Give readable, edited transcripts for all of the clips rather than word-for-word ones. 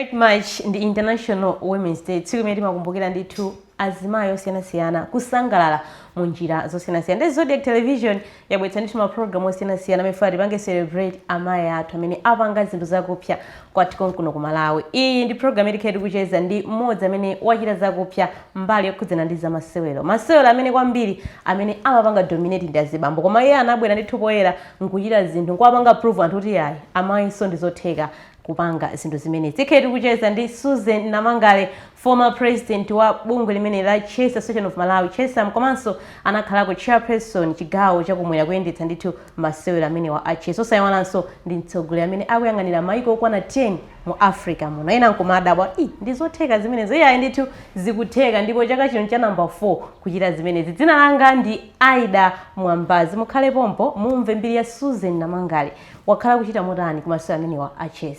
8 March ndi International Women's Day, tsiku limene timakumbukira ndithu azimayi osiyanasiyana kusangalala mu njira zosiyanasiyana. Ndi Zodiak Television yabweretsa ndithu mapulogalamu osiyanasiyana amene ifuna tipange celebrate amayi athu amene apanga zinthu zakupsa kwathu konkuno ku Malawi. Iyi ndi program itikhale tikucheza ndi mmodzi amene wachita zakupsa mbali yokhudzana ndi zamasewero, masewero amene kwambiri amene amapanga dominate ndi azibambo, koma iye anabwera ndithu poyera nkuchita zinthu, nkuwapanga prove anthu kuti ayi, amayinso ndi zotheka kupanga zinthu zimenezi. Tikhale tikucheza ndi Susan Namangale, former president wa bungwe limene la Chess Association of Malawi, CHESAM, komanso anakhalako chairperson chigawo chakumwera kuyendetsa ndithu masewero amenewa a chess. Osayiwalanso ndi mtsogoleri amene akuyang'anira maiko okwana 10 mu Africa muno. Ena nkumadabwa, i ndi zotheka zimenezo? Iyayi, ndithu zikutheka, ndipo chaka chino cha number 4 kuchita zimenezi. Dzina langa ndi Aida Mwambazi. Mukhale pompo mumve mbiri ya Susan Namangale, wakhala kuchita motani kumasewero amenewa a chess.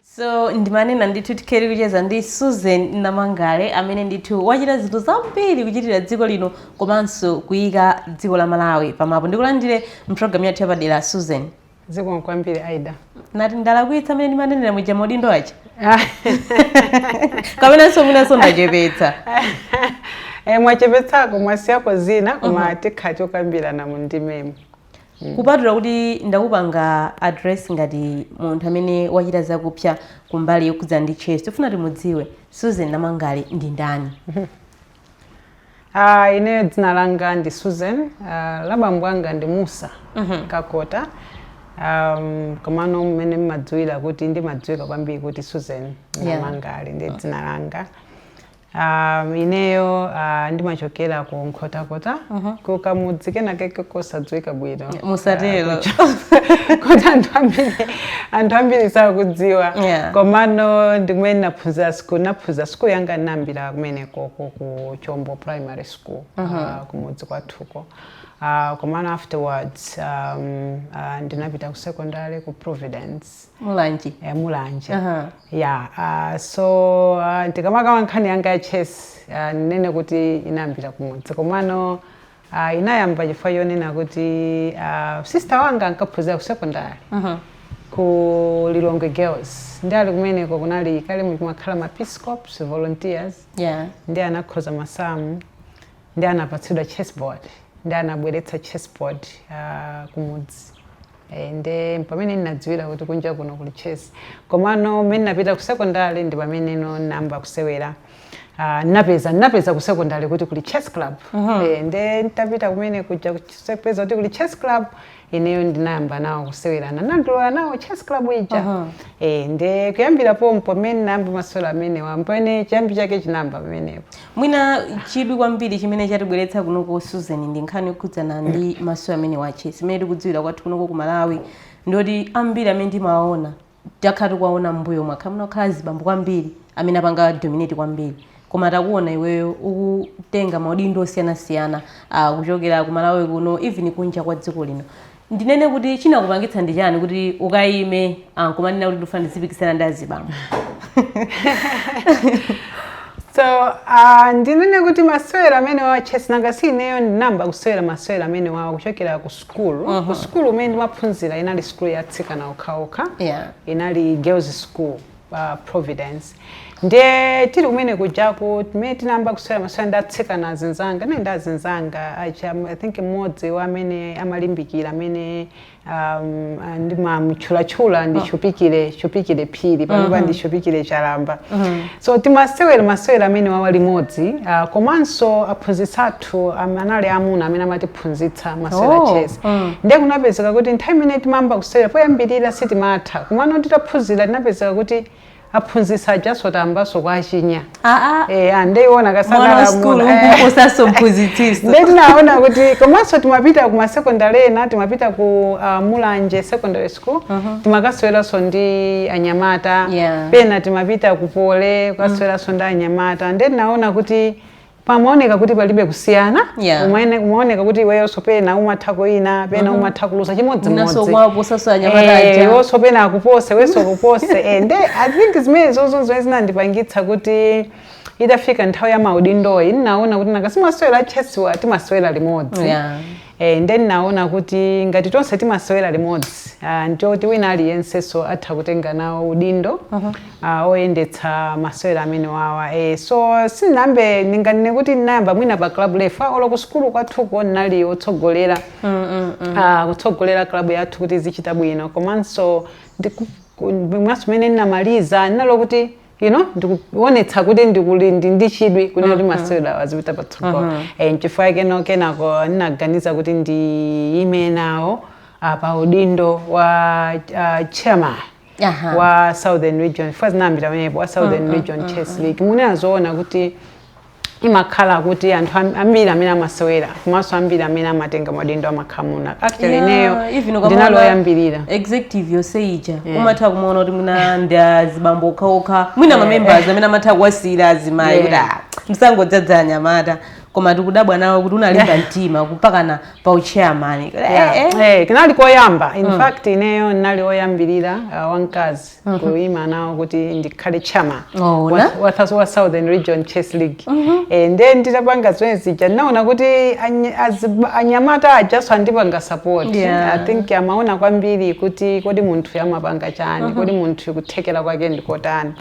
So ndimanena ndithu tikhale kucheza ndi Susan Namangale amene ndithu wachita zinthu zambiri kuchitira dziko lino komanso kuyika dziko la Malawi pamapo. Ndikulandire mpulogalamu yathu yapadera, Susan. Zikomo kwambiri, Aida. Nati ndalakwitsa amene ndimanenera muja maudindo aja, kapenanso mwinanso ndachepetsa? Mwachepetsako, mwasiyako zina, koma tikhala tikukambirana mu ndimemo. Kupatula kuti ndakupanga address ngati munthu amene wachita zakupsa kumbali yokhudzana ndi chess, tifuna timudziwe Susan Namangale ndi ndani? Ineyo dzina langa ndi Susan, la bambo anga ndi Musa Kakota. Komano mmene mmadziwira kuti ndimadziwika kwambiri kuti Susan Namangale ndi dzina langa. Ineyo ndimachokera ku Nkhotakota, ku kamudzi kenakake kosadziwika bwino. Musatero. Kuti anthu ambiri sakudziwa. Komano ndikumene naphunzira school, naphunzira school yanga ndinayambira kumeneko ku Chombo Primary School, kumudzi kwathuko. Komano afterwards ndinapita ku secondary ku Providence. Mulanje. Mulanje. Yeah, so ndikamakamba nkhani yanga ya chess, ndinene kuti inayambira kumudzi, komano inayamba chifukwa chonena kuti sister wanga ankaphunzira ku secondary ku Lilongwe Girls. Ndi ali kumeneko kunali kale kumakhala ma Peace Corps volunteers. Ndi anakhoza masamu, ndi anapatsidwa chessboard, ndi anabweretsa chessboard kumudzi. Nde pamene ndinadziwira kuti kunja kuno kuli chess. Komano mmene napita ku secondary ndi pamene no namba kusewera. Napeza ku secondary kuti kuli chess club. Nde ntapita kumene kuja kupeza kuti kuli chess club, ineyo ndinayamba nawo kusewerana, nandilowa nawo chess club ija. Nde kuyambira pompo mmene nayamba masewero amenewa, pamene chiyambi chake chinayamba pamenepo. Mwina chidwi kwambiri chimene chatibweretsa kunoko, Susan, ndi nkhani yokhudzana ndi masewero amene wa chess. Imene tikudziwira kwathu kunoko ku Malawi ndoti ambiri amene timawaona, takhala tikuwaona m'mbuyo mwakhala munakhala azibambo kwambiri amene apanga dominate kwambiri, koma takuona iweyo ukutenga maudindo osiyanasiyana kuchokera ku Malawi kuno, even kunja kwa dziko lino. Ndinene kuti chinakupangitsa ndi chani kuti ukayime nkumanena kuti ndifuna ndizipikisana ndi azibambo? So ndinene kuti masewero amene wa chess, nanga si ineyo ndinamba kusewera masewero amene wawo kuchokera ku school. Ku school umene ndimaphunzira inali school ya atsikana okhaokha. Inali girls school, Providence. Ndiye tili kumene kujaku timene tinayamba kusewera masewera ndi atsikana azinzanga, ndi azinzanga acha. I think mmodzi wa amene amalimbikira amene ndimamutchulatchula ndi Chupikire Phiri, panopa ndi Chupikire Chalamba. So timasewera masewera amene wawa limodzi, komanso aphunzitsi athu anali amuna amene amatiphunzitsa masewera chess. Ndiye kunapezeka kuti nthawi imene timayamba kusewera poyambirira sitimatha, komano titaphunzira tinapezeka kuti aphunzitsi ajaso tayambaso kwachinya. Ndeiona mwana wa skulu ukuposaso mphunzitsiso. Nde tinaona kuti komanso timapita ku masekondari ena, timapita ku Mulanje Secondary School, timakaseweranso ndi anyamata. Pena timapita ku Poly kukaseweranso ndi anyamata. Nde tinaona kuti Pamaoneka kuti palibe kusiyana. Umaoneka kuti iweyonso pena umatha kuwina, pena umatha kuluza chimodzimodzi. Mwinaso kwaposaso anyamata aja. Iwonso pena akupose, iwenso akupose. Nde I think zimene zozo zimene zinandipangitsa kuti itafika nthawi ya maudindoyi, ndinaona kuti nanga simasewera chess-wa, timasewera limodzi. Nde ndinaona kuti ngati tonse timasewera limodzi, ndiyoti wina aliyensenso atha kutenga nawo udindo oyendetsa masewera amene wawa. So sindinayambe, ndinganene kuti ndinayamba mwina pa club level, olo ku sukulu kwathuko ndinali otsogolera, kutsogolera club yathu kuti izichita bwino. Komanso mwaso mmene ndinamaliza, ndinalo kuti ndikuonetsa kuti ndikuli ndi chidwi kunena kuti masewera azipita patsogolo. Nchifukwa keno kenako ndinaganiza kuti ndiyime nawo pa udindo wa chairman wa Southern Region. Chifukwa zinayambira pamenepo, wa Southern Region Chess League. Munena zoona kuti imakhala kuti anthu ambiri amene amasewera komanso ambiri amene amatenga maudindo amakhala muna. Actually, ineyo even ndinali ukamuona oyambirira. Executive yonse ija, umatha kumuona kuti mwina ndi azibambo okhaokha, mwina mamembers amene amatha kuwasiyira azimayi kuti "Ah, msangodzadza anyamata." Koma tikudabwa nawo kuti unalimba mtima kupakana pa uchairman. Kinali koyamba. In fact, ineyo ndinali oyambirira wamkazi kuyima nawo kuti ndikhale chairman Ona. wa Southern Region Chess League. Nde nditapanga zimene zija, ndinaona kuti anyamata ajaso andipanga support. I think amaona kwambiri kuti kodi munthu amapanga chani, kodi munthu kuthekera kwake ndikotani.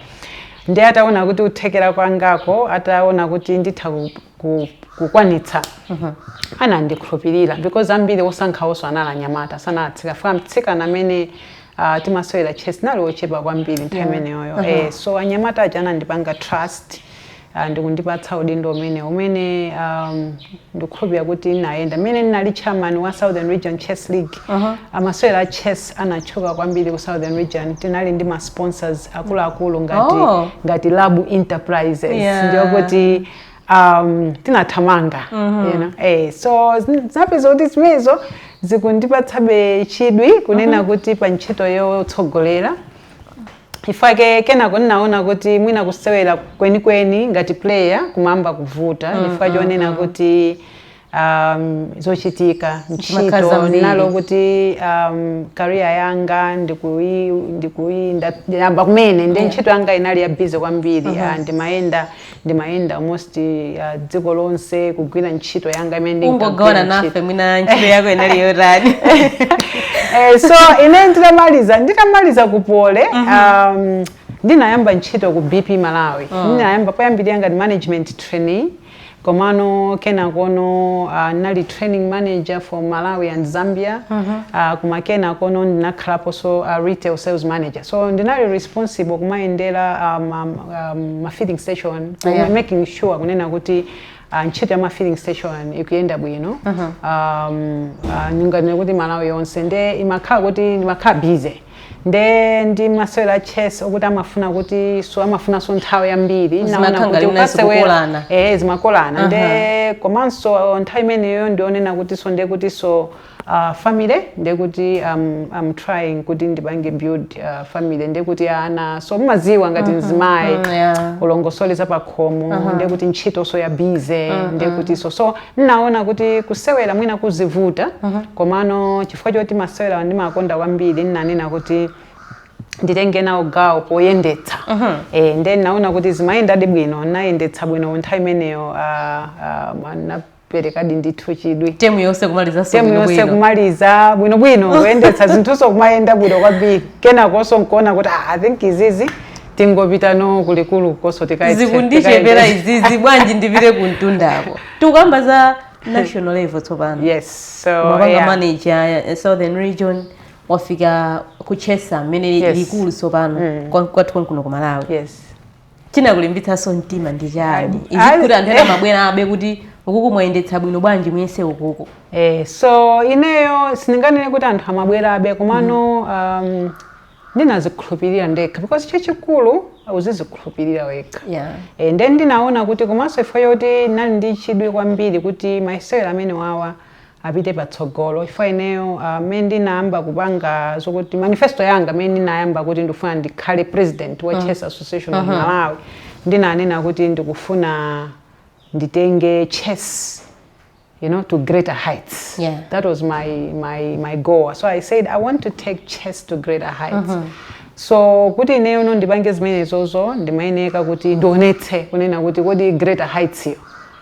Ndi ataona kuti kuthekera kwangako, ataona kuti nditha kukwanitsa, anandikhulupirira, because ambiri osankhawonso anali anyamata, sanatsika fika mtsikana amene timasewera chess nali ochepa kwambiri nthawi imeneyoyo. So anyamata aja anandipanga trust ndikundipatsa udindo umene ndikukhulupirira kuti inayenda mmene ndinali chairman wa Southern Region Chess League. Amasewera a chess anatchuka kwambiri ku Southern Region. Tinali ndi ma sponsors akuluakulu ngati ngati Labu Enterprises. Ndiyokuti tinathamanga. So zinapeza kuti zimenezo zikundipatsabe chidwi kunena kuti pa ntchito yotsogolera ifake. Kenako ndinaona kuti mwina kusewera kwenikweni ngati player kumayamba kuvuta chifukwa chonena kuti zochitika, Zimakhala ntchito zambiri. nalo kuti career yanga ndikuyi ndayamba kumene, ndi ntchito yanga inali ya busy kwambiri. Ndimayenda almost dziko lonse kugwira ntchito yanga imene ndinkagwira Ungogawana ntchito. nafe mwina ntchito yako inali yotani? So ine nditamaliza ku Poly, ndinayamba ntchito ku BP Malawi. Ndinayamba poyambirira ngati management trainee, komano kenakono ndinali training manager for Malawi and Zambia. Koma kenakono ndinakhalaponso retail sales manager, so ndinali responsible kumayendera ma filling station, making sure kunena kuti ntchito ya ma filling station ikuyenda bwino. Nyunganire kuti Malawi yonse, nde imakhala kuti ndimakhala busy nde ndi masewera chess okuti amafuna kuti so amafunanso nthawi yambiri. Naona Zimakhala kuti ngati ukasewera zikukolana. Zimakolana. Nde komanso nthawi imeneyo ndionena kuti so nde kuti so family, nde kuti I'm trying kuti ndipange build family, nde kuti ana, so mumaziwa ngati mzimayi ulongosole za pakhomo, nde kuti ntchito so ya busy, nde kuti so nnaona kuti kusewera mwina kuzivuta. Komano chifukwa choti masewera ndimakonda kwambiri, nnanena kuti nditenge nawo gawo poyendetsa. Nde naona kuti zimayendadi bwino, nayendetsa bwino nthawi imeneyo. Naperekadi ndithu chidwi. Temu yonse kumaliza. Temu yonse bwino. Kumaliza bwinobwino, kuyendetsa zinthuso kumayenda bwino kwambiri. Kenakonso nkuona kuti ah, I think izizi tingopita no kulikulu koso Zikundichepera izizi, bwanji ndipite kumtundako? Tikukamba za national level tsopano. Yes, so Mapanga manager Southern Region, wafika kuchesa mmene likulu tsopano kwathu kuno ku Malawi. Chinakulimbitsanso mtima ndi chani? Izi kuti anthu ena amabwera abe kuti ukuku mwayendetsa bwino, bwanji muyese ukuku? So ineyo sindinganene kuti anthu amabwerabe, komano ndinazikhulupirira ndekha, because chachikulu uzizikhulupirira wekha. Then ndinaona kuti komanso ifo yoti ndinali ndi chidwi kwambiri kuti masewera amene wawa apite patsogolo. Ifo ineyo mmene ndinayamba kupanga zokuti manifesto yanga, mmene ndinayamba kuti ndikufuna ndikhale president wa Chess Association of Malawi, ndinanena kuti ndikufuna Nditenge chess to greater heights. That was my goal. So I said I want to take chess to greater heights. So kuti ineyo no ndipange zimenezozo, ndimayeneka kuti ndionetse kunena kuti kodi greater heights iyo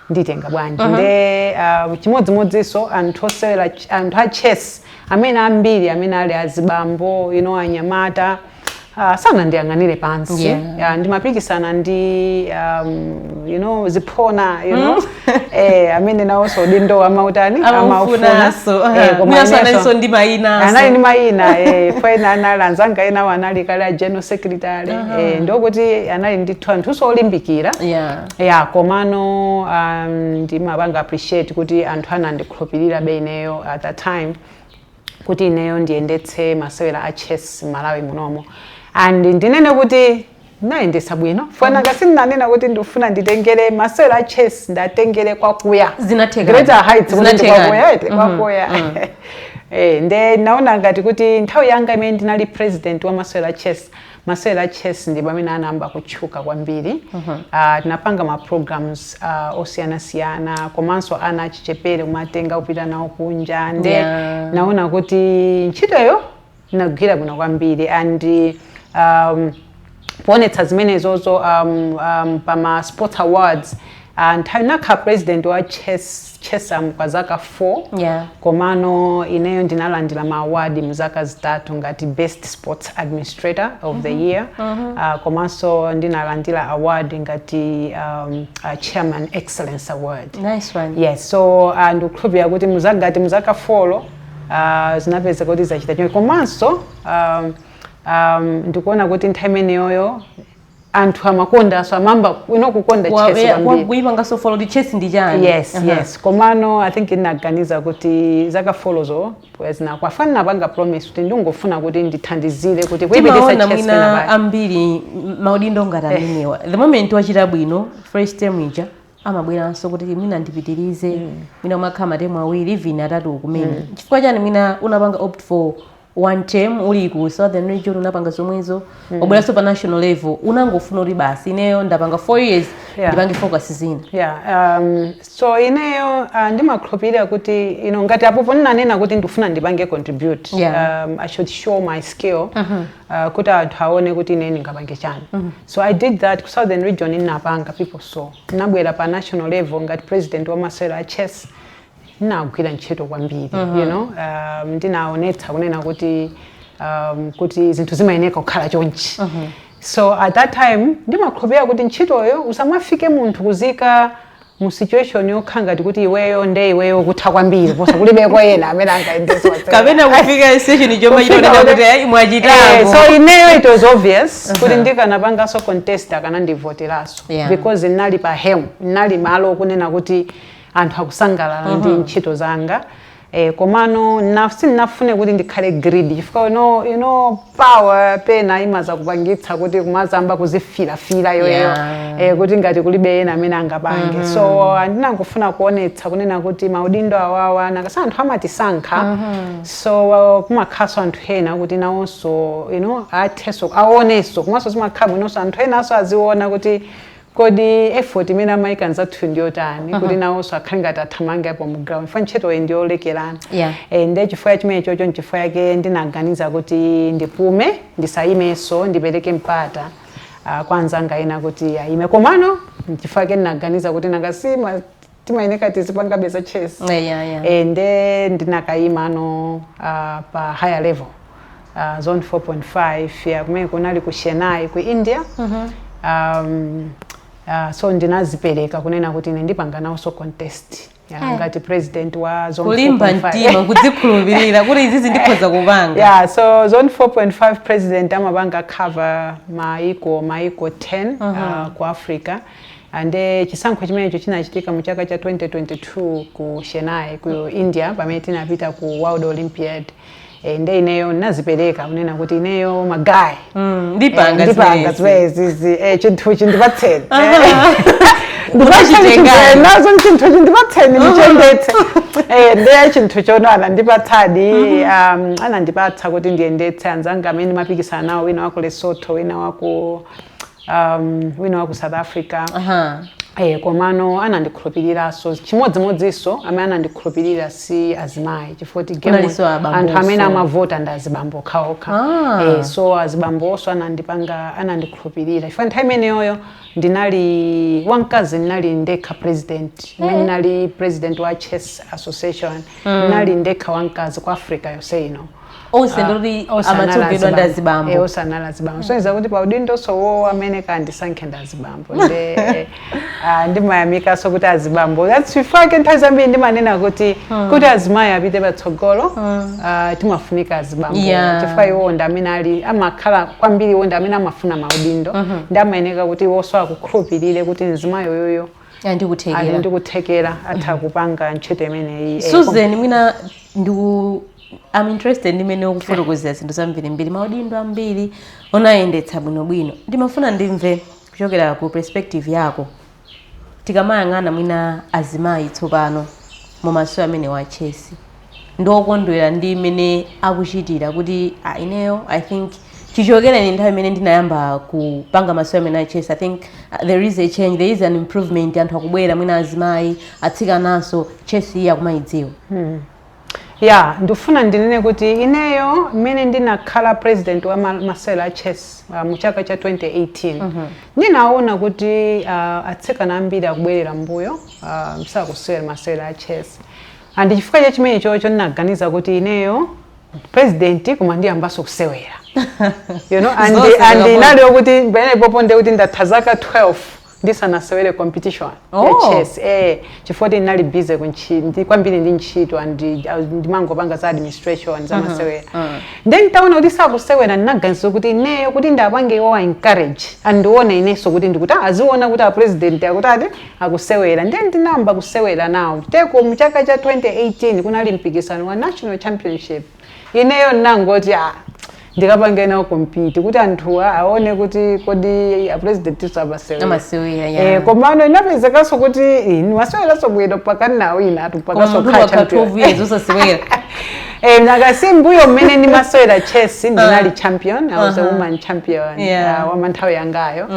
nditenga bwanji. Nde chimodzimodzinso anthu osewera, anthu a chess amene ambiri amene ali azibambo, anyamata, sanandiyang'anire pansi. Yeah, ndimapikisana ndi ziphona amene nawonso udindo amautani. Amaufunanso. Koma mwinanso inenso- analinso ndi mayina. Anali ndi mayina, fena anali anzanga enawo anali kale a general secretary, ndokuti anali ndithu anthuso olimbikira. Ya, komano ndimapanga appreciate kuti anthu anandikhulupirira be ineyo at that time kuti ineyo ndiyendetse masewera a chess Malawi munomo, and ndinene kuti ndinayendetsa bwino funa ngasi ndinanena kuti ndifuna nditengere masewera a chess, ndatengere kwakuya. Zinatheka. Greater heights kuti Zinatheka. ndikwakuya ete kwakuya. Nde naona ngati kuti nthawi yanga imene ndinali president wa masewera a chess, masewera a chess ndi pamene anayamba kutchuka kwambiri. Tinapanga ma programs osiyanasiyana, komanso ana achichepere kumatenga kupita nawo kunja. Nde naona kuti ntchitoyo inagwira bwino kwambiri, and kuonetsa zimenezozo pama sports awards, nthawi nakhala president wa chess, Chessam, kwa zaka 4. Komano ineyo ndinalandira ma award mzaka 3 ngati best sports administrator of the year, komanso ndinalandira award ngati chairman excellence award. Nice one. Yes, so ndikukhulupirira kuti muzagati muzaka 4 zinapeza kuti zachita chimwe. Komanso ndikuona kuti nthawi imeneyoyo anthu amakonda, so amamba ino kukonda chess kwambiri. Kuyipanganso follow kuti chess ndi chani. Yes. Yes, komano I think ndinaganiza kuti zaka 4 zo zinakwana. Napanga promise kuti ndingofuna kuti ndithandizire kuti kuyipitisa Timaona chess mwina pena pake. Ambiri maudindo ngati amenewa, the moment wachita bwino first term ija, amabweranso kuti mwina ndipitirize, mwina umakhala ma term awiri, even atatu kumene. Chifukwa chani mwina unapanga opt for one term? Uli ku Southern Region unapanga zomwezo, wabweranso pa national level, unangofuna kuti basi, ineyo ndapanga 4 years, ndipange focus zina? Yeah, so ineyo ndimakhulupirira kuti ngati apopo ndinanena kuti ndifuna ndipange contribute, I should show my skill kuti anthu aone kuti ine ndingapange chani. So I did that ku Southern Region, ndinapanga, people saw. Ndinabwera pa national level ngati president wa masewera a chess, ndinagwira ntchito kwambiri, ndinaonetsa kunena kuti kuti zinthu zimayeneka kukhala chonchi. So at that time ndimakhulupirira kuti ntchitoyo usamafike munthu kuzika mu situation yokhala ngati kuti iweyo nde iweyo kutha kwambiri posa kulibeko ena amene angayendese masewera. Kapena kufika station chomwe Kufika chioneka kuti ayi, mwachitako. So ineyo it was obvious kuti ndikanapanganso contest akanandivoteraso because ndinali pa helm, ndinali malo okunena kuti anthu akusangalala ndi ntchito zanga. Komano sindinafune kuti ndikhale greedy chifukwa power pena imaza kupangitsa kuti kumazamba kuzifirafira yoyo, kuti ngati kulibe ena amene angapange. So ndinangofuna kuonetsa kunena kuti maudindo awawa nakasa anthu amatisankha, so kumakhaso anthu ena kuti nawonso athenso aonenso, komanso zimakhala bwinonso anthu enanso aziona kuti kodi effort imene amayika nzathu ndiyotani, kuti nawonso akhale ngati athamangepo mu ground fa ntchito iyi ndiyolekerana. Nde chifukwa chimene chocho nchifukwa yake ndinaganiza kuti ndipume, ndisayimenso, ndipereke mpata kwa anzanga ena kuti ayime. Komano nchifukwa yake ndinaganiza kuti nangasima timayeneka tizipangabe za chess. Nde ndinakayima ano pa higher level, zone 4.5 ya kumene kunali ku Chennai ku India. So ndinazipereka kunena kuti ine ndipanga nawonso contest ya, ngati president wa zone Kulimba 4.5. mtima, kudzikhulupirira kuti izizi ndikhoza kupanga. Yeah, so zone 4.5 president amapanga cover maiko 10 ku Africa. Ande chisankho chimenecho chinachitika mu chaka cha 2022 ku Chennai ku India pamene tinapita ku World Olympiad. Nde ineyo nazipereka kunena kuti ineyo ma guy ndipanga ndipanga zimenezi. zimenezi, chinthuchi ndipatseni. Unachitengani. Nazo chinthuchi ndipatseni ndichiyendetse. Ndiye chinthu chono anandipatsadi, anandipatsa kuti ndiyendetse. Anzanga amene mapikisana nawo, wina waku Lesotho, wina waku South Africa. Komano anandikhulupiriranso chimodzimodzinso amene anandikhulupirira si azimayi, chifukwa kuti game Kunalinso abambonso. anthu amene amavota ndi azibambo okhaokha. So azibambonso anandipanga, anandikhulupirira, chifukwa nthawi imeneyoyo ndinali wamkazi, ndinali ndekha president imene ndinali president wa chess association, ndinali ndekha wamkazi ku Africa yonse ino. Onse ndoti Onse anali amatsogedwa ndi azibambo. Onse anali azibambo, so iza kuti pa udindonso wo amene kandisankhe ndi azibambo, nde ndimayamikanso kuti azibambo, that's chifukwa nthawi zambiri ndimanena kuti azimayi apite patsogolo, timafunika azibambo, chifukwa iwo ndi amene ali amakhala kwambiri, iwo ndi amene amafuna maudindo, ndi amayeneka kuti iwonso akukhulupirire kuti mzimayi uyuyo ali ndikuthekera, ndi kuthekera, atha kupanga ntchito imeneyi. Susan, mwina ndiku I'm interested ndimene ukufotokozera zinthu zambirimbiri, maudindo ambiri unayendetsa bwinobwino. Ndimafuna ndimve kuchokera ku perspective yako, tikamayang'ana mwina azimayi tsopano mumaso amene wa chess, ndiokondwera ndi imene akuchitira kuti ineyo I think chichokereni nthawi imene ndinayamba kupanga maso amene a chess, I think there is a change, there is an improvement, anthu akubwera, mwina azimayi, atsikananso, chess iyi akumayidziwa? Ya, ndifuna ndinene kuti ineyo mmene ndinakhala president wa masewera a chess mu chaka cha 2018, ndinaona kuti atsikana ambiri akubwerera mbuyo, sakusewera masewera a chess, and chifukwa cha chimene chocho ndinaganiza kuti ineyo president koma ndiyambanso kusewera and, Zonse and zikapona. inali yokuti pamenepopo ndiye kuti ndatha zaka 12 ndisanasewere competition ya chess, chifukwa kuti ndinali busy kwambiri ndi ntchito and ndimangopanga za administration za masewera. Then taona kuti sakusewera, ndinaganiza kuti ineyo kuti ndapange iwo encourage, andione inenso kuti ndikuti aziona kuti a president akuti ati akusewera. Then ndinayamba kusewera nawo teko mu chaka cha 2018 kunali mpikisano wa national championship. Ineyo ndinangoti, ah, ndikapange nawo compete kuti anthuwa aone kuti kodi a president amasewera. Amasewera, ya. Komano inapezekanso kuti maseweraso bwino mpaka nawina atu Koma mpaka munthu sokhala wakhala champion. 12 years usasewera. Nakasi mbuyo mmene ndimasewera chess ndinali champion, I was a woman champion wa nthawi yangayo.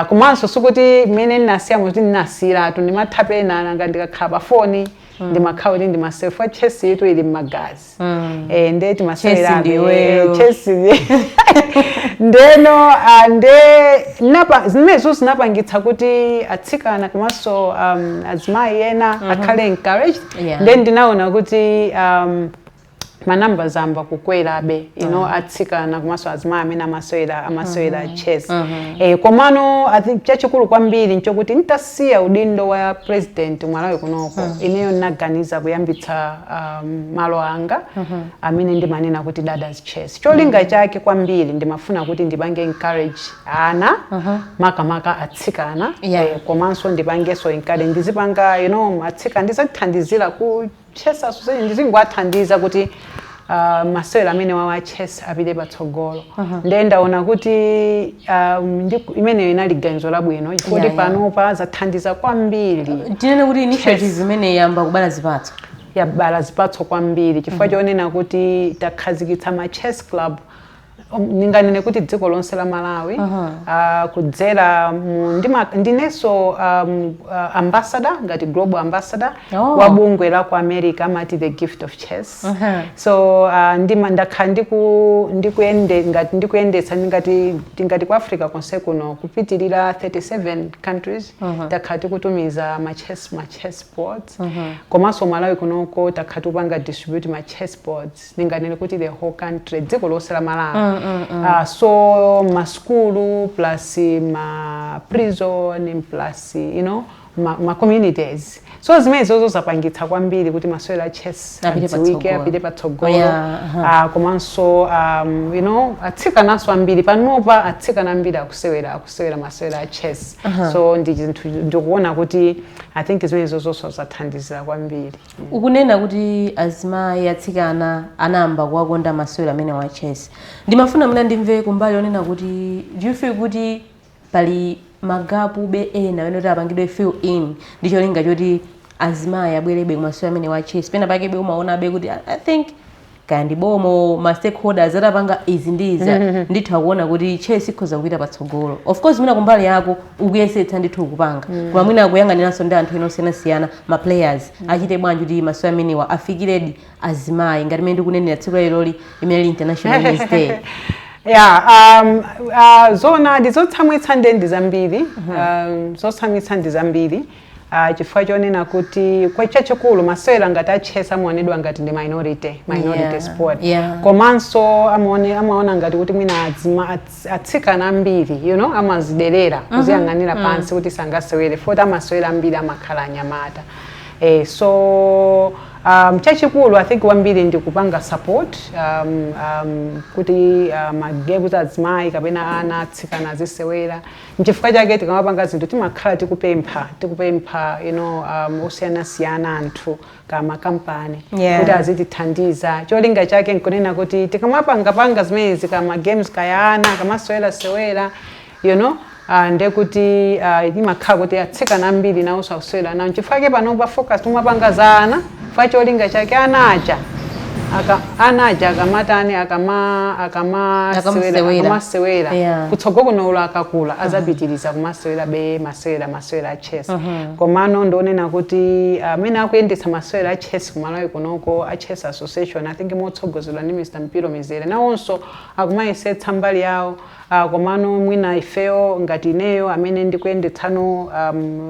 Komanso sikuti mmene ndinasiya kuti ndinasiyiratu, ndimatha pena nanga ndikakhala pa foni ndimakhala kuti ndimasewera chess, itu ili mmagazi. Nde timasewerabe. Ndiweyo. Chess ndeno nde zimenezo zinapangitsa kuti atsikana komanso azimayi ena akhale encouraged. Nde ndinaona kuti ma numbers amba kukwerabe, atsikana komanso azimayi amene amasewera chess. Komano I think chachikulu kwambiri nchokuti ntasiya udindo wa president Malawi kunoko, ineyo ndinaganiza kuyambitsa malo anga amene ndimanena kuti Dadas Chess. Cholinga chake kwambiri ndimafuna kuti ndipange encourage ana, makamaka atsikana, komanso ndipangenso encourage, ndizipanga atsikana, ndizathandizira ku chess association, ndizingowathandiza kuti masewero amene wawa chess apite patsogolo. Ndiye ndaona kuti imeneyo inali ganizo labwino chifukwa panopa zathandiza kwambiri. Tinene kuti initiative imene yamba kubala zipatso. Yabala zipatso kwambiri, chifukwa chonena kuti takhazikitsa ma chess club, ndinganene kuti dziko lonse la Malawi, kudzera mu ndinenso ambassador, ngati global ambassador wa bungwe la ku America amati The Gift of Chess. So ndakhala ndikuyende ngati ndikuyendetsa ngati ku Africa konse kuno, kupitirira 37 countries, takhala tikutumiza ma chess boards. Komanso Malawi kunoko takhala tikupanga distribute ma chess boards, ndinganene kuti the whole country, dziko lonse la Malawi. So maskulu plus ma prison plus ma communities, so zimene zozo zapangitsa kwambiri kuti masewero a chess apite adziwike, patsogolo. Apite patsogolo. Komanso atsikananso ambiri panopa, atsikana ambiri akusewera masewero a chess. So ndi chinthu ndikuona kuti I think zimene zozonso zathandizira kwambiri. Ukunena kuti azimayi, atsikana anayamba kuwakonda masewero amene wa chess. Ndimafuna mwina ndimve kumbali onena kuti do you feel kuti pali ma gap be ena amene kuti apangidwe fill in ndi cholinga choti azimayi abwerebe kumasewero amene wa chess? Pena pakebe umaonabe kuti I think Kaya ndi boma, ma stakeholders atapanga izi ndi izi, ndithu akuona kuti chess ikhoza kupita patsogolo. Of course, mwina kumbali yako ukuyesetsa ndithu, ukupanga, koma mwina akuyang'aniranso ndi anthu ena osiyanasiyana, ma players achite bwanji kuti masewera amenewa afikiredi azimayi, ngati mmene ndikunenera tsiku laleloli imene li International Women's Day? Yeah, zona ndizotsamwitsa, nde ndi zambiri. Zotsamwitsa ndi zambiri, chifukwa chonena kuti kwa chachikulu masewera ngati a chess amaonedwa ngati ndi minority sport. Komanso amaona ngati kuti mwina atsikana ambiri amaziderera, kuziyang'anira pansi kuti sangasewere, poti amasewera ambiri amakhala anyamata. So chachikulu I think kwambiri ndi kupanga support kuti ma games azimayi kapena ana atsikana azisewera. Nchifukwa chake tikamapanga zinthu timakhala tikupempha osiyanasiyana, anthu kama kampani kuti azitithandiza. Cholinga chake nkunena kuti tikamapangapanga zimenezi, kama games kaya ana kamasewera sewera, ndekuti imakhala kuti atsikana ambiri nawonso akusewera nawo. Nchifukwa chake pano pa focus timapanga za ana, chifukwa cholinga chake ana aja akamatani, akamasewera Akamasewera. akamasewera kutsogolo kuno akakula azapitiriza kumasewera be masewera a chess. Komano ndionena kuti amene akuyendetsa masewera a chess kumalawi kunoko, a Chess Association, I think motsogozedwa ndi Mr Mpiro Mizere, nawonso akumayesetsa mbali yawo. Komano mwina ifeyo ngati ineyo amene ndikuyendetsano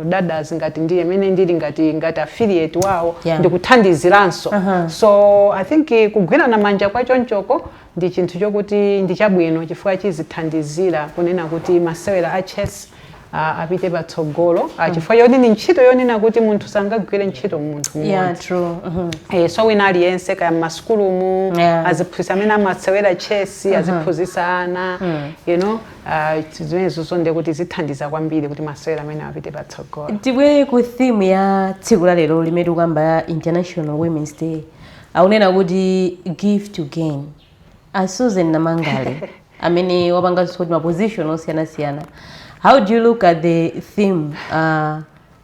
Dadas, ngati ndiye amene ndili ngati affiliate wawo, ndikuthandiziranso. So I think kugwirana manja kwa chonchoko ndi chinthu chokuti ndi chabwino, chifukwa chizithandizira kunena kuti masewera a chess apite patsogolo, chifukwa choti ndi ntchito yonena kuti munthu sangagwire ntchito munthu mmodzi. True. So wina aliyense, kaya mmasukulumu, aziphunzitsa amene amasewera chess aziphunzitsa ana, zimenezo ndiye kuti zithandiza kwambiri kuti masewera amene apite patsogolo. Tibwere ku theme ya tsiku la lero limene tikukamba ya International Women's Day. Akunena kuti "Give to Gain". A Susan Namangale amene wapanganso kuti ma position osiyanasiyana, how do you look at the theme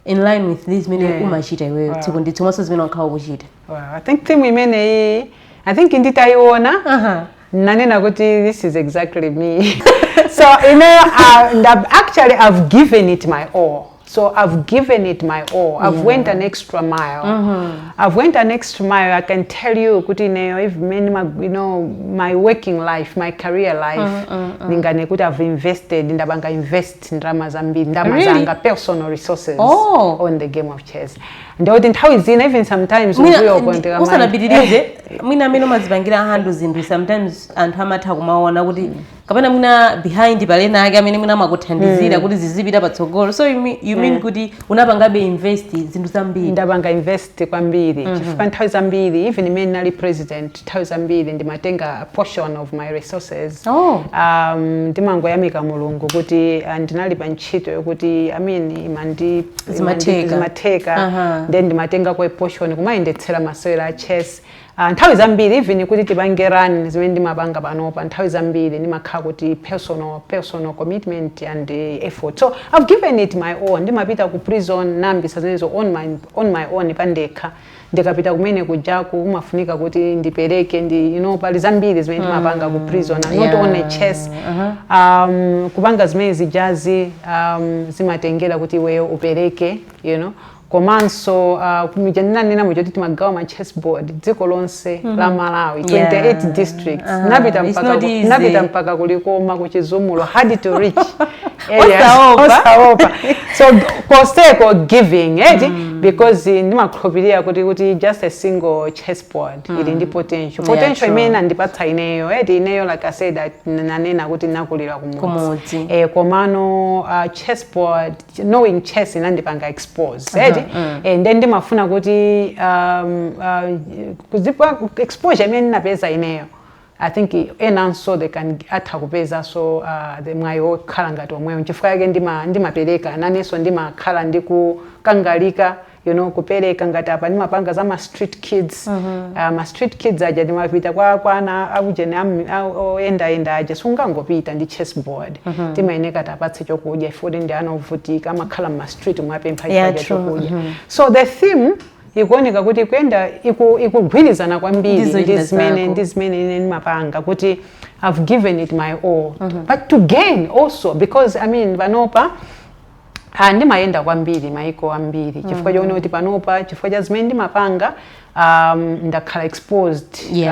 in line with this zimene umachita iweyo tsiku ndi tsiku, komanso zimene wakhala ukuchita? Wow, I think theme imeneyi, I think nditayiona nanena kuti this is exactly me. So actually I've given it my all. So I've given it my all. I've went an extra mile. I've went an extra mile. I can tell you kuti ineyo, even many my, my working life, my career life, ndinganene kuti I've invested, ndapanga invest ndalama zambiri, ndalama Really? zanga, personal resources Oh. on the game of chess. Ndikuti nthawi zina, even sometimes Mwina, mbuyo usanapitirize, mwina amene umazipangira handle zinthu, sometimes anthu amatha kumaona kuti kapena mwina behind palena ake amene mwina amakuthandizira kuti zizipita patsogolo. So you mean kuti unapangabe invest zinthu zambiri? Ndapanga invest kwambiri, chifukwa nthawi zambiri, even imene nali president, nthawi zambiri ndimatenga a portion of my resources. Ndimangoyamika Mulungu kuti ndinali pa ntchito yokuti, I mean, imandi Zimatheka. Zimatheka. Then ndimatengako a portion kumayendetsera masewera a chess. Nthawi zambiri, even kuti tipange run zimene ndimapanga panopa, nthawi zambiri ndimakhala kuti personal commitment and effort. So I've given it my own. Ndimapita ku prison, nambisa zimenezo on my own, pandekha. Ndikapita kumene kujaku kumafunika kuti ndipereke ndi pali zambiri zimene ndimapanga ku prison and not only chess. Kupanga zimene zijazi zimatengera kuti iweyo upereke. Komanso kumija ndinanena muja kuti timagawa ma chessboard dziko lonse la Malawi, 28 districts. Napita It's mpaka not easy. Napita mpaka kuLikoma, kuChizumulo, hard to reach areas. Osaopa. Osaopa. So koseko giving eti, because ndimakhulupirira kuti just a single chessboard ili ndi potential, potential imene nandipatsa ineyo eti. Ineyo, like I said, nanena kuti nakulira kumudzi. Kumudzi. Komano chessboard, knowing chess inandipanga expose eti. Then ndimafuna kuti kuzipa exposure imene ndinapeza ineyo, I think enanso they can atha kupeza. So the mwayi wokhala ngati omweyo, nchifukwa yake ndimapereka nanenso, ndimakhala ndikukangalika kupereka. Ngati apa ndimapanga za ma street kids. Ma street kids aja ndimapita kwa ana akujeni oyendayenda aja. Sungangopita ndi chessboard, timayeneka tapatse chokudya ifoti ndi ana ovutika, amakhala mma street mwapempha chifukwa cha chokudya. So the theme Ikuoneka kuti ikuyenda, ikugwirizana kwambiri Ndizochita ndi zimene zako. ndi zimene ine ndimapanga, kuti I've given it my all, but to gain also, because, I mean, panopa ndimayenda kwambiri, maiko ambiri, chifukwa choona kuti panopa, chifukwa cha zimene ndimapanga, ndakhala exposed.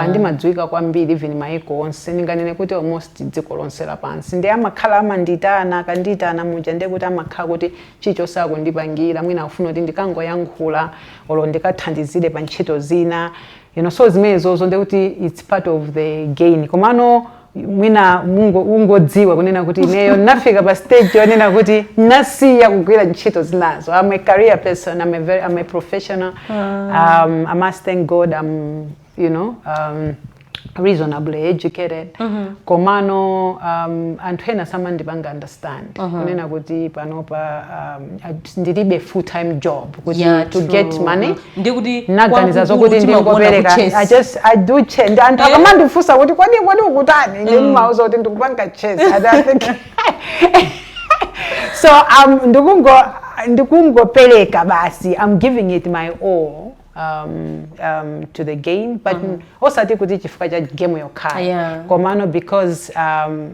Ndimadziwika kwambiri, even maiko onse, ndinganene kuti almost dziko lonse lapansi. Ndi amakhala amanditana, akanditana muja, ndiye kuti amakhala kuti chilichonse akundipangira, mwina akufuna kuti ndikangoyankhula olo ndikathandizire pa ntchito zina. So zimenezozo ndiye kuti it's part of the gain. Komano mwina ungodziwa kunena kuti ineyo nafika pa stage yonena kuti nasiya kugwira ntchito zinazo. I'm a career person. I'm a professional. I must thank God I'm reasonably educated. Komano anthu ena samandipanga understand kunena kuti panopa ndilibe full time job kuti to get money. Ndikuti Naganiza zokuti ndingopereka. I just, I do chess. Ndi anthu akamandifunsa kuti kodi ukutani, ndimauza kuti ndikupanga chess. And I think so ndikungopereka basi. I'm giving it my all to the game, but osati kuti chifukwa cha game yokhayo, komano because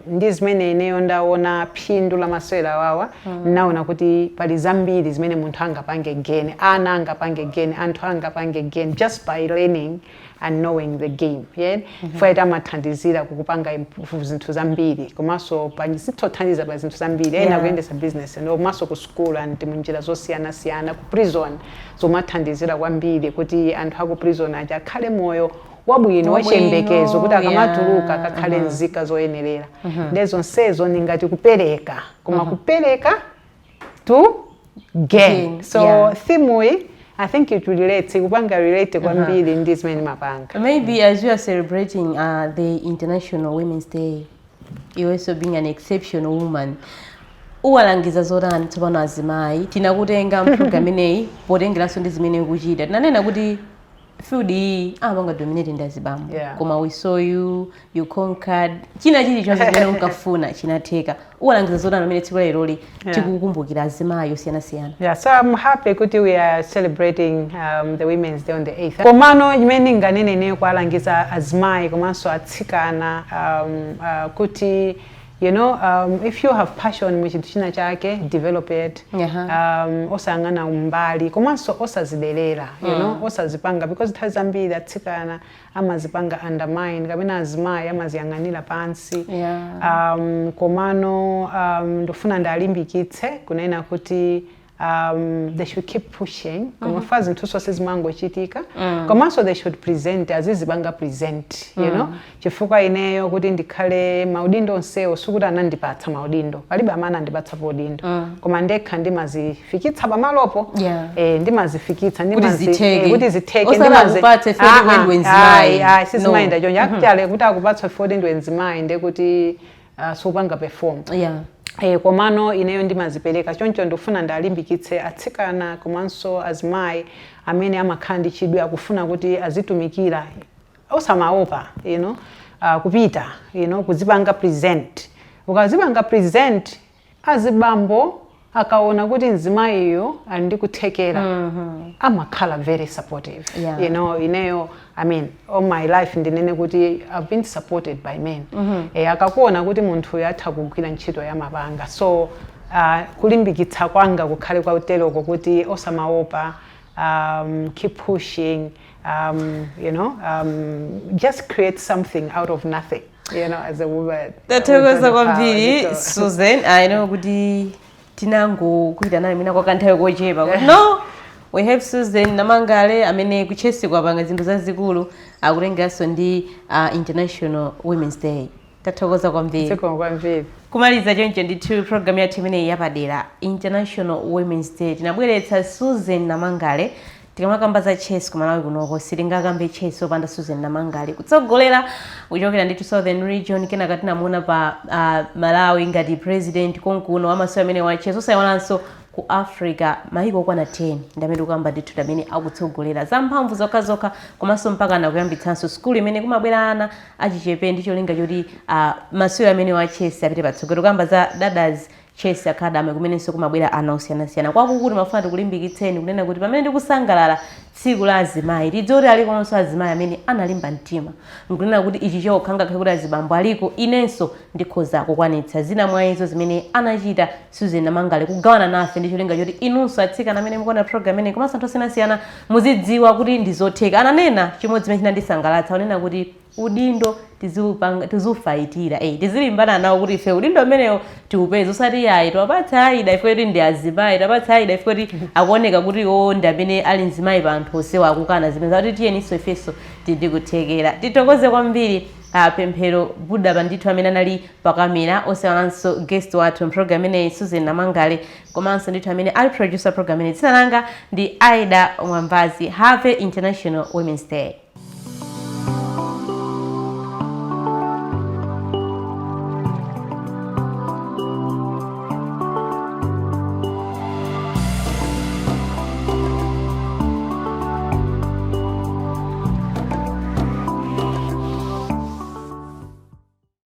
ndi zimene ineyo ndaona phindu la masewera wawa. Naona kuti pali zambiri zimene munthu angapange gain, ana angapange gain, anthu angapange gain just by learning and knowing the game, yeah? Futi amathandizira kukupanga improve zinthu zambiri, komanso zitothandiza pa zinthu zambiri ena kuyendesa business and komanso ku school and munjira zosiyanasiyana, ku prison zomathandizira kwambiri kuti anthu aku prison aja akhale moyo wabwino, wachiyembekezo, kuti akamatuluka akakhale nzika zoyenerera. Nde zonsezo ningati kupereka, koma kupereka to gain. Gain, so theme iyi, I think it relates, ikupanga relate kwambiri ndi zimene mapanga. Maybe as we are celebrating the International Women's Day, you also being an exceptional woman, uwalangiza zotani tsopano azimayi? Tinakutenga mpulogalamu imeneyi potengeranso ndi zimene ukuchita. Tinanena kuti field iyi amapanga dominate ndi azibambo, koma we saw you, you conquered. China chilichonse chimene unkafuna chinatheka. Uwalangiza zotani pamene tsiku leroli tikukumbukira azimayi osiyanasiyana? Yeah, so I'm happy kuti we are celebrating the Women's Day on the 8th. Komano chimene ndinganene ineyo kuwalangiza azimayi komanso atsikana, kuti if you have passion mu chinthu china chake, develop it. Osayang'ana umbali, komanso osazidelera, osazipanga, because nthawi zambiri atsikana amazipanga undermine, kapena azimayi amaziyang'anira pansi. Komano ndofuna ndalimbikitse kunena kuti they should keep pushing, koma fa zinthu zonse zimangochitika. Komanso they should present, azizipanga present, chifukwa ineyo kuti ndikhale maudindo onsewo, sikuti anandipatsa maudindo, palibe amene anandipatsa udindo, koma ndekha ndimazifikitsa pamalopo. Ndimazifikitsa Kuti zitheke. Kuti zitheke. Osati akupatse foti Ah, ah, ndiwe mzimayi. ayi, ayi, sizimayenda No. choncho. Actually, kuti akupatsa foti ndiwe mzimayi, ndekuti supanga perform. Komano ineyo ndimazipereka. Choncho ndikufuna ndalimbikitse atsikana komanso azimayi amene amakhala ndi chidwi, akufuna kuti azitumikira, osamaopa kupita kuzipanga present. Ukazipanga present, azibambo akaona kuti mzimayiyo ali ndi kuthekera, amakhala very supportive. Ineyo, I mean, all my life ndinene kuti I've been supported by men. Akakuona kuti munthu uyu atha kugwira ntchito ya mapanga. So kulimbikitsa kwanga kukhale kwauteroko kuti osamaopa, keep pushing, just create something out of nothing as a woman. Tathokoza kwambiri, Susan. I know kuti tinangokuita naye mina kwa kanthawi kochepa kuti no, we have Susan Namangale amene ku chess kwapanga zinthu zazikulu, akutengeranso ndi International Women's Day. Tathokoza kwambiri. Zikomo kwambiri. Kumaliza choncho ndithu program yathu imeneyi yapadera, International Women's Day, tinabweretsa Susan Namangale. Tikamakamba za chess kumalawi kunoko, sitingakambe chess opanda Susan Namangale, kutsogolera kuchokera ndithu Southern Region, kenaka tinamuona pa Malawi ngati president konkuno amasoya amene wa chess, osayiwalanso ku Africa, mayiko okwana 10 ndi amene tikukamba ndithu amene akutsogolera zamphamvu zokhazokha, komanso mpaka anakuyambitsanso sukulu imene kumabwera ana achichepe ndi cholinga choti masewero amene wa chess apite patsogolo. Kukamba za Dadas Chess Academy, kumenenso kumabwera ana osiyanasiyana. Kwakukulu mafuna tikulimbikitseni kunena kuti pamene tikusangalala Tsiku la azimayi, tidziwe kuti alikonso azimayi amene analimba mtima nkunena kuti ichi chokha, ngakhale kuti azibambo aliko, inenso ndikhoza kukwanitsa. Zina mwa izo zimene anachita Susan Namangale kugawana nafe ndi cholinga choti inunso atsikana amene mukuona program imeneyi komanso anthu osiyanasiyana muzidziwa kuti ndi zotheka. Ananena chimodzi chimene chinandisangalatsa, anena kuti udindo tiziupanga, tiziufayitira, tizilimbana nawo kuti ife udindo umenewo tiupeze, usati yayi tiwapatse Aida ife kuti ndi azimayi, tiwapatse Aida ife kuti akuoneka kuti iwo ndi amene ali mzimayi pa anthu onsewa. Akukana zimene zakuti tiyeninso ifenso tindikuthekera. Tithokoze kwambiri Pemphero Buda pandithu amene anali pakamera, osewanso guest wathu program imeneyi Susan Namangale, komanso ndithu amene ali producer program imeneyi. Dzina langa ndi Aida Mwambazi. Happy International Women's Day.